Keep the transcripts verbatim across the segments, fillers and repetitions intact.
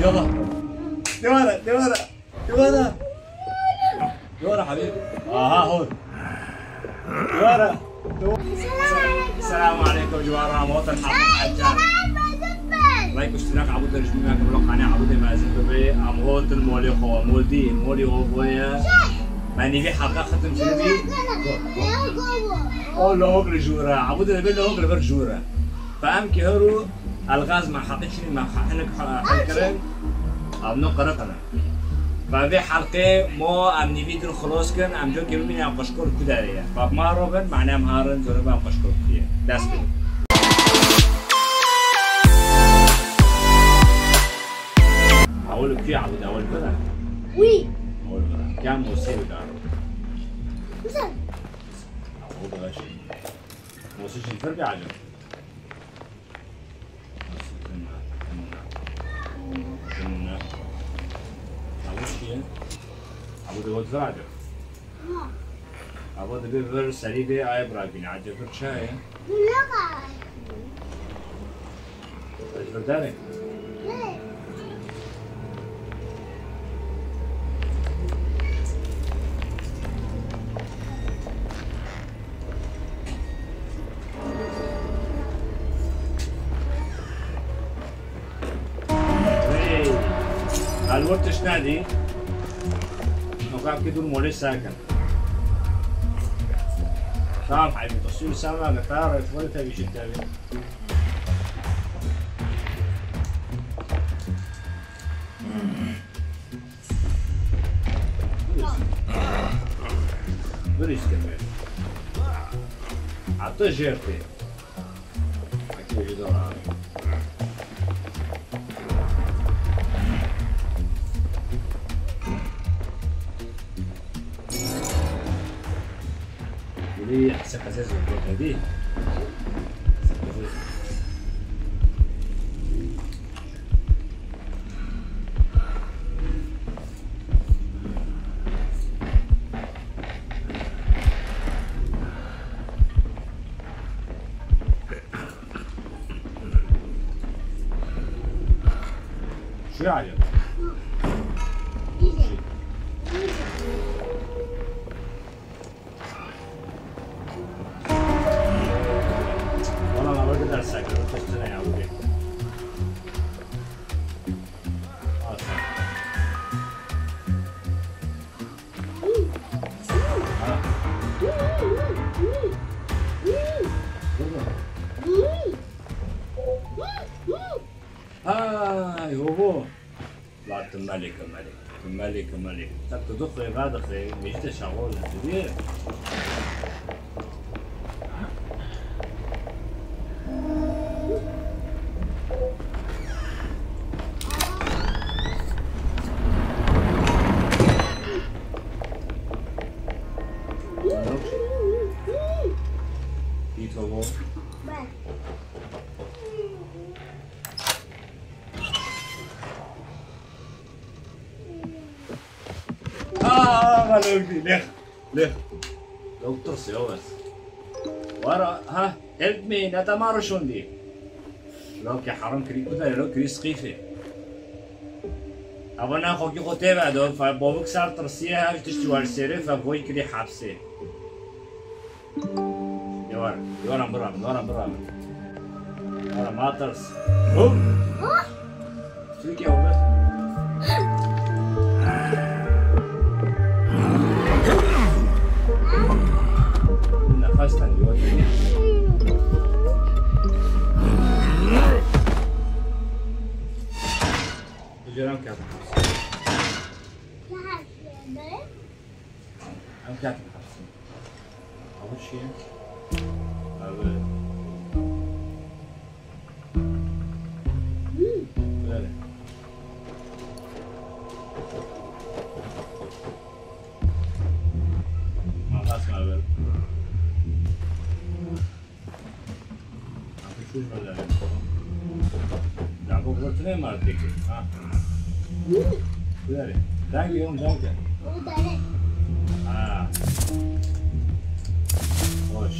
Yalla. Dewara, dewara. Dewara. Dewara habib. Aha, hor. Dewara. Selam aleykum, civara, motin, habib, hacca. Like û iştirak, abû de jimî me, kiblo qane, abû de mezin bibe, am hotin molê xo, moldî, molî xo boye. Me nîvî halqa xitim kiribî. O lawik li jû re, abû de dibe lawik li vir jû re. Fe em ki heru Elgaz me heqî çinî me hinek hel kirin. Ev no qiriq ne. Ve vê helqê mo em nîvî din xilos kin, em cokê bimînin em qişkol ku derê ye. Ve ma robin, mane em harin, zoriba em qişkol ku ye. Dest pê. Ewil ku ye, ewil, ewil bira. Wî. Ewil bira. Kem mosî bida. Güzel. Ewil bira şey. Mosî jî vir bir acaba. Ew çi ye? Ew de got virade. Ew de bir vir serî bê, aye birakîne. Ece vir çi ye? Ez vir derê. Hey, alwar tişt nadî. Nokam ki dur molê sakin. Tamam, haybi, tasvir sen var, ne kadar, tabii, tabii. Virîs keme. Heta jêr tê. Hekî jî de var. Wî hese qezê zor got, ne dî? Hese qezê zor. Şu ya. Valla, ama bir ders sakın, kaç sene ya bu bir. Al sen. Ha. Dur mu? Ay, hobo. La tu melê ke melê. Tu melê ke melê. Te tu dixwê, vedixwê, mêjî te şaxol e, tu diyê. Pît hobo. Aa, valla öldü. Leh, leh. Doktor Seover. Wara, ha, help me, ne tamam şundi. Lo ke haram kiri kuda, lo kiri skifê. Ava na xo ki xo tê ve do, fa bavuk ser tirsiye, her tişt var seri, fa boy kiri hapse. Yewar, yewar am biram, yewar am biram. Yewar am aters. Hop. Türkiye oldu. Nefes tan yewar. Hücrem kâr. Em kâr. Ew çi ye? Ew e. Belê. Ma qas ma ver. Labo gurtine ma teke. Ha. Belê. Danke, oğlum, danke. Ha. Hoş.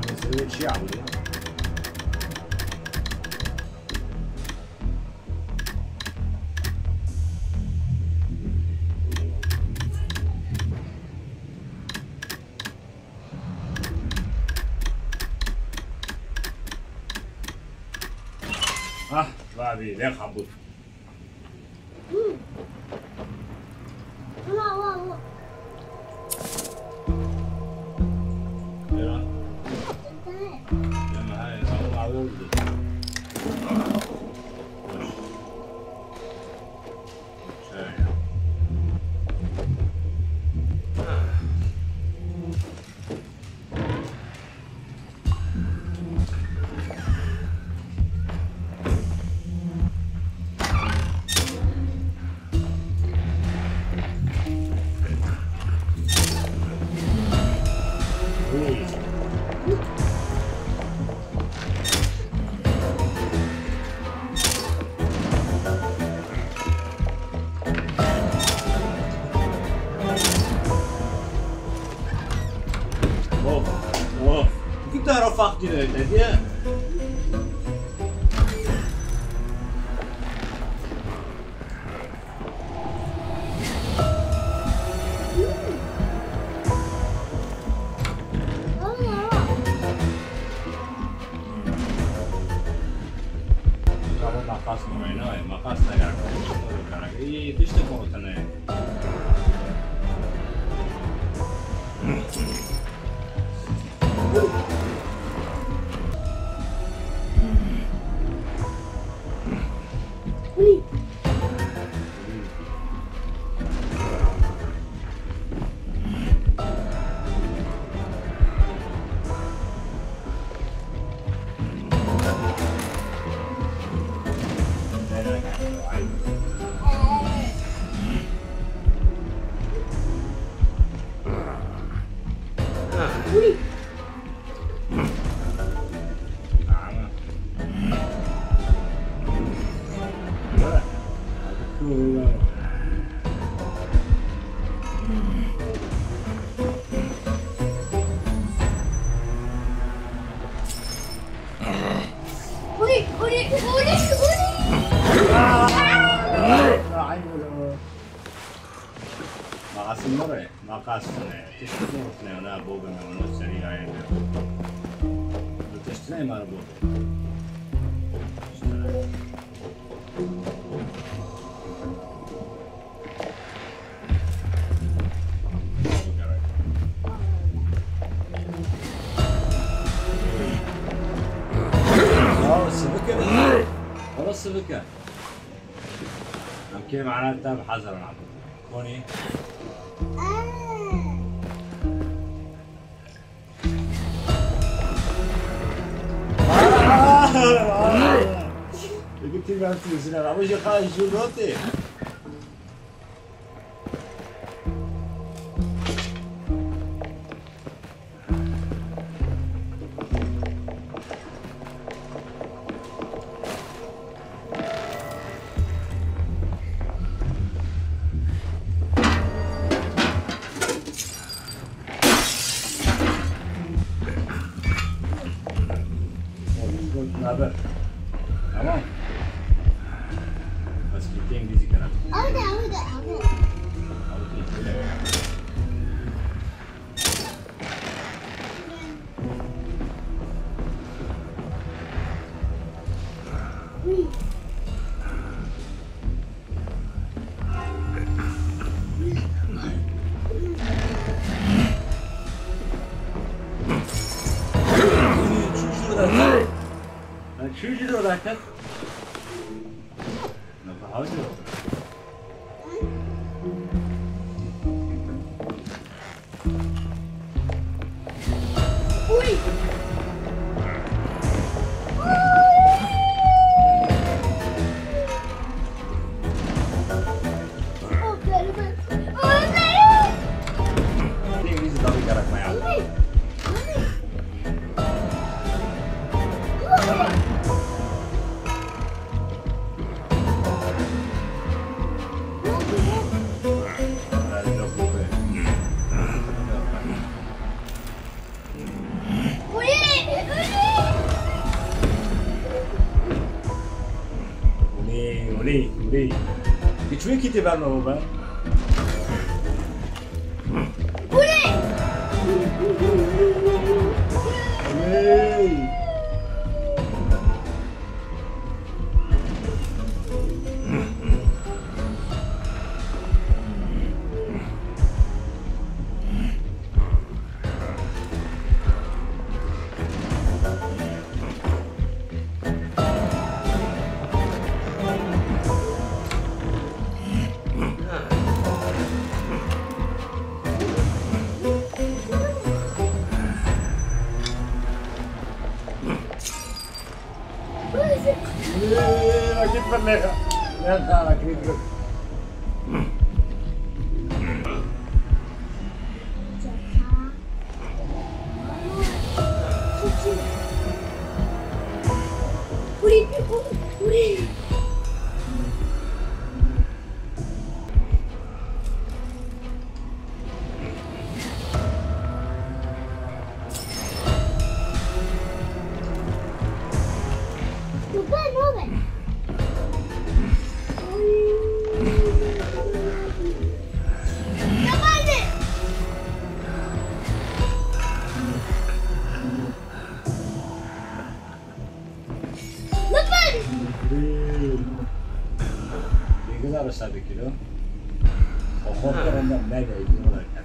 Mesele çi ya bu ya? Ah, va vê, vê xabût. Of, of. Gidara fakir öyle diye. Bravo, makas mı oyna, makas da geldi. Iyi, düştü koltuğuna. Maqasın mı re? Maqasın e. Tiştine ona bobe me onu seri ayırdı. Bu tiştine mı re bobe? Orası sıvık ya. Orası sıvık ya. Em kê mehna te bi hezir nabin. Konî? Peki, tim ben sizinle ama je kaç jû dotê. Naber? Tamam. Bas bir tane bizi karar. Abi de, abi de, abi de. Abi de, öyle. Çû jî dodaket. Olê, olê, olê. Hiç mi kitê bernabe be? Olê! Olê! Rakip bir leha. Leha rakip bir. Bêgin aresta bikiro. Xwe xwe kir, henda mele, îzin were ker.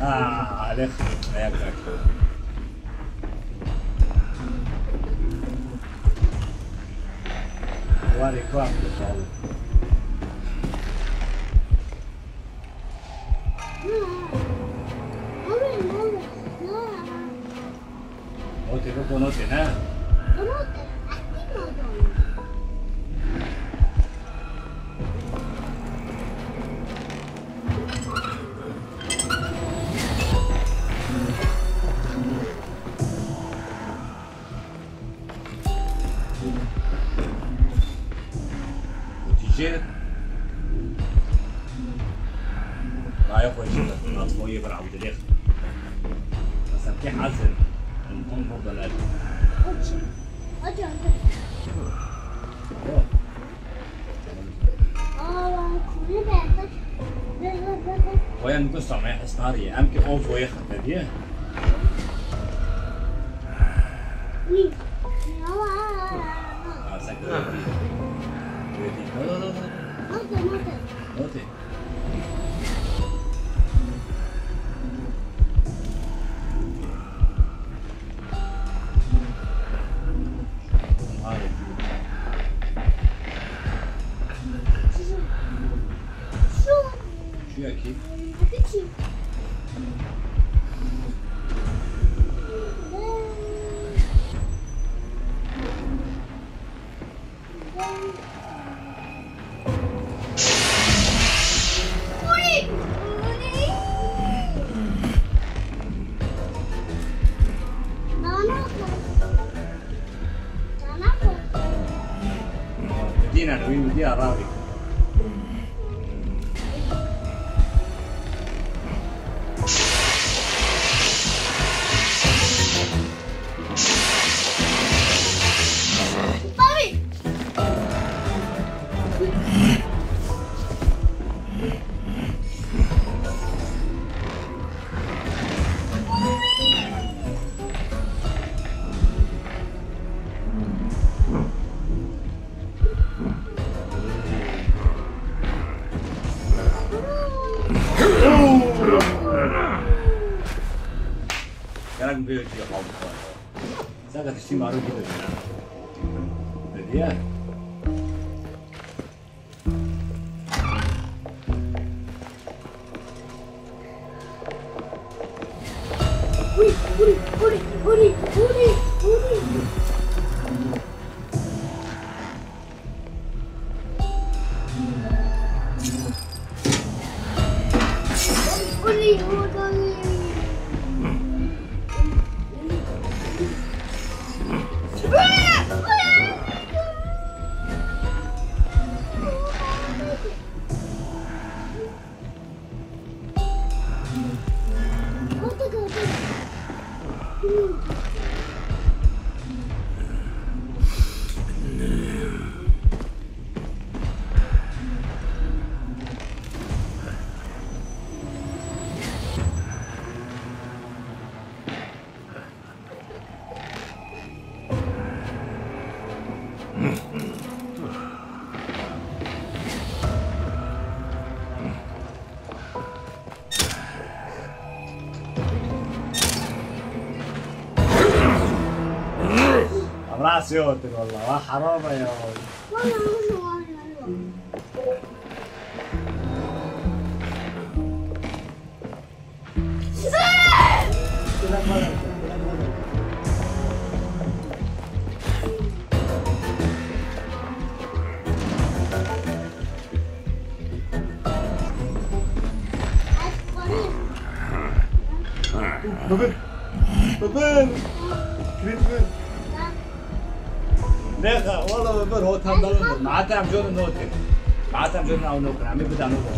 Ah, Alex, ayak bıraktı. Var ya, kulak da sağlık. Notê biko notê, ne? Hatice. Raya xwe jî atmoyê bir Abdulêx. Mesela ki hazır. Enkom burada. Hadi. Hadi, hadi. Yok. Aa, kuru berbat. Dur, dur, dur, dur. Oya niko samaya hestariye. Em ki o voye xete diye. Uy. Aa, sen kuru. Kuru değil. No, no, no, no. Note, note. Note. Çuya kî? Dîna wî wî diya ravî. Gerek mi pêwekî xalk xwe? Saka tiştî maro kî dibîne? Bediye. Sê hatin valla. Ha, herame ya. Bibin. Bibin. Kirît bin. Nexa, wala bibin, ho tam dalin. Matem jonu notin. Matem jonu av nokin. Hemi bida nokin.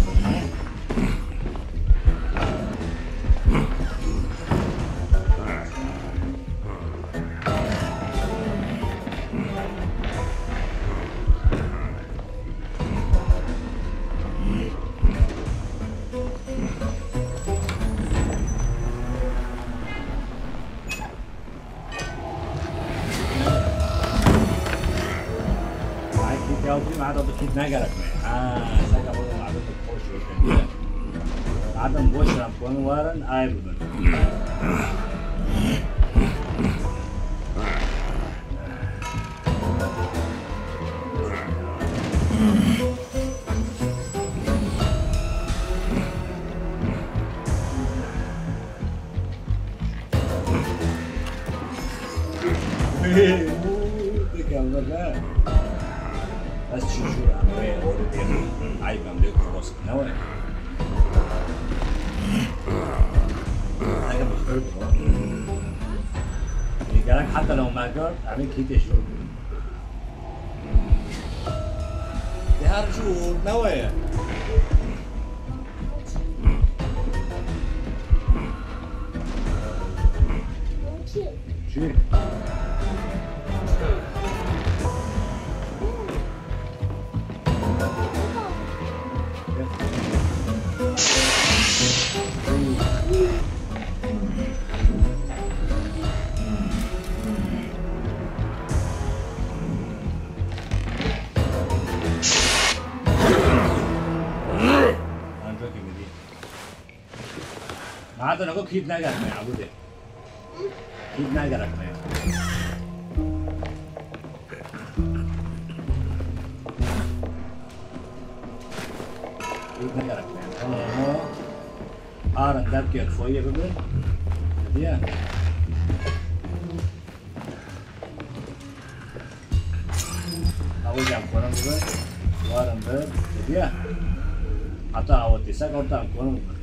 Ay, kît ya, bu madem bu kît ne gerek mi? Ha, sen de bunu madem bu boş ver. Madem boş ver, bunu varın, ay bunu. Peki, anladım, ha. Ez çi jûr em rê orê dêrin, eyb em lê kurosik ne were. Ege mixtir bû. Gerek heta lew me girt, em ê kîtê jûr bûn. Di her jûr ne were. Çi? Anca ki mi dî. Madem ku kît negerek me ya, bu de. Kît negerek me ya. Kît negerek me ya. Tamam. Arin depkê xweyê bibin. Diye. Ew jî em korin bibin. Warin bi. Diye. Heta ew tîsek orta em korin bibin.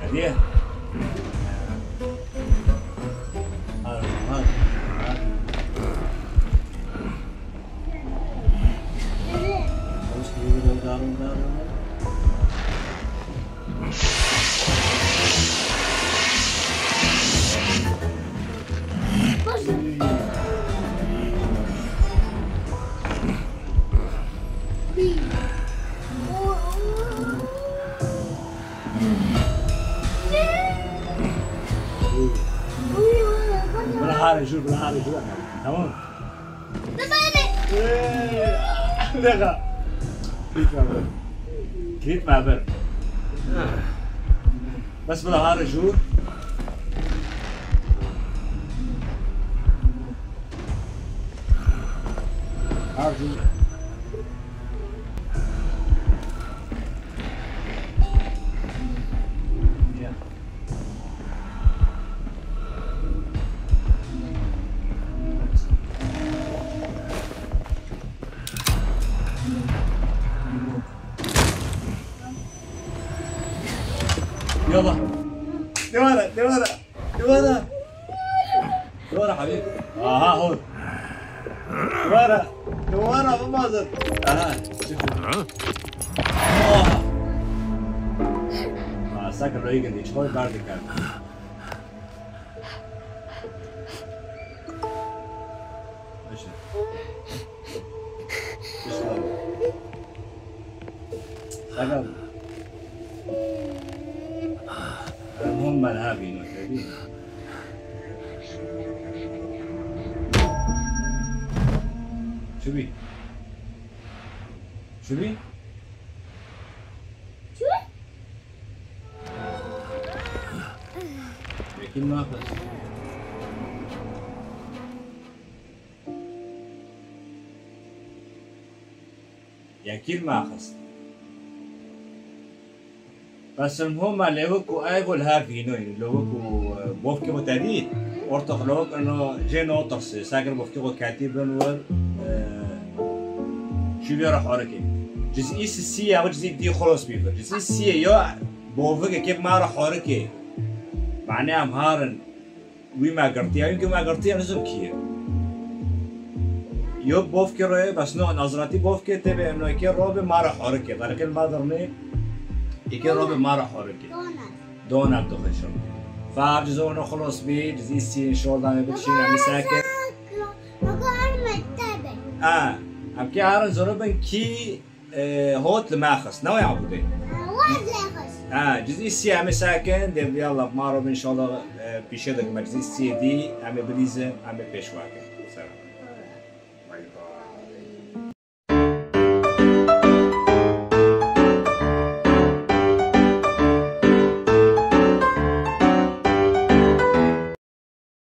Hediye. Bila hare jûr, bila hare jûr. Tamam. Ee, ne kadar? Gitme haber. Gitme haber. Bes bila hare jûr. Hare jûr. يلا. لورا، لورا، لورا. لورا حبيبي. Aha, hot. Wara. Wara, bimazin. Aha, çıktı. Oha. Aa, sakın Reagan hiç koy verdik abi. Başla. Başla. Sakın. Hûn me niha vîno, te dî? Çi bî? Çi bî? Çi? Yekîn naxist. Yekîn naxist. Bes em homa lê wek ku ev li hev hîno, lê wek ku, e, bofkê xwe te dî, ortax lê wek eno cê no tirsê, sakin bofkê xwe ketî bin wir, e, şûlê re horikê. Cizî sisî ya, cizî dî xolos bî vir. Cizî sisî ya, bovik eke ma re horikê. Mane em harin. Wî me girtiye, wî me girtiye nizim kî ye. Yo bovkê re, bes no, nazratî bovkê tebe, no, eke robe ma re horikê. Tarikê ma dirnê, eke robe ma re horikê. Donat. Donat dixişim. Fa, cizî no xolos bî, cizî sisî inşallah me bitişîn, em sake. Baba, arme tebe. A, em ke arin zorobin kî E, hot li me xist, ne wê Abûdê? Waz lê xist. Ha, cizî sisî em ê sakin, dê yallah, ma robin inşallah, e, pîşe dikim, cizî sisî dî, em ê bilîzin, em ê pêşwakin.